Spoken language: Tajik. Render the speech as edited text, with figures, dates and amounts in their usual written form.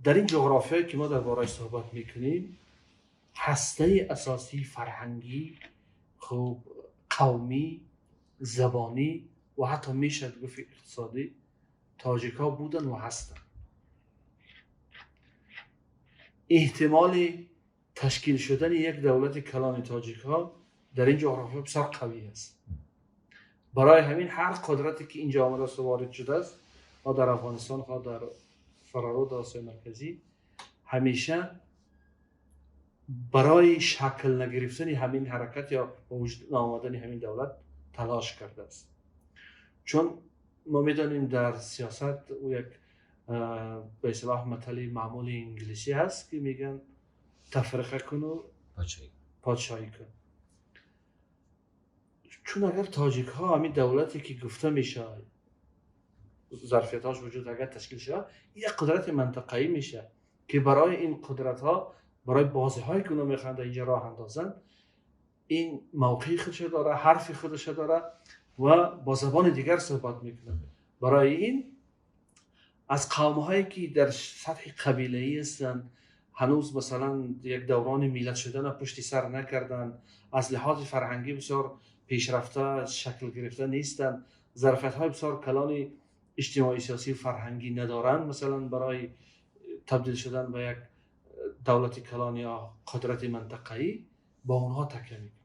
Дар ин ҷуғрофиёе ки мо дар борааш суҳбат мекунем, ҳастаи асосии фарҳангӣ, хуб, қавмӣ, забонӣ ва ҳатто мешавад гуфт иқтисодӣ тоҷикҳо буданд ва ҳастанд. Эҳтимоли ташкил шудани як давлати калони тоҷикҳо дар ин ҷуғрофиё бисёр қавӣ аст. Барои ҳамин ҳар қудрате ки инҷо омадааст ва ворид шудааст, хоҳ дар Афғонистон, хоҳ дар фарорӯди Осиёи Марказӣ, ҳамеша барои шакл нагирифтани ҳамин ҳаракат ё ба вуҷуд наомадани ҳамин давлат талош кардааст. Чун мо медонем, дар сиёсат ӯ як ба истилоҳ матали маъмули англисӣ ҳаст, ки мегӯянд: тафриқа кун ва подшоҳӣ кун. Чун агар тоҷикҳо ҳамин давлате ки гуфта мешавад, зарфиятҳош вуҷуд агар ташкил шавад, як қудрати минтақавӣ мешавад, ки барои ин қудратҳо, барои бозиҳое ки онҳо мехоҳанд дар инҷо роҳ андозанд, ин мавқеи худашо дорад, ҳарфи худашо дорад ва бо забони дигар суҳбат мекунад. Барои ин аз қавмҳое ки дар сатҳи қабилаӣ ҳастанд, ҳанӯз масалан як даврони миллат шуданро пушти сар накарданд, аз лиҳози фарҳангӣ бисёр пешрафта шакл гирифта нестанд, зарфиятҳои бисёр калони иҷтимоӣ, сиёсӣ, фарҳангӣ надоранд, масалан барои табдил шудан ба як давлати калон ё қудрати минтақавӣ, ба онҳо такя мекунанд.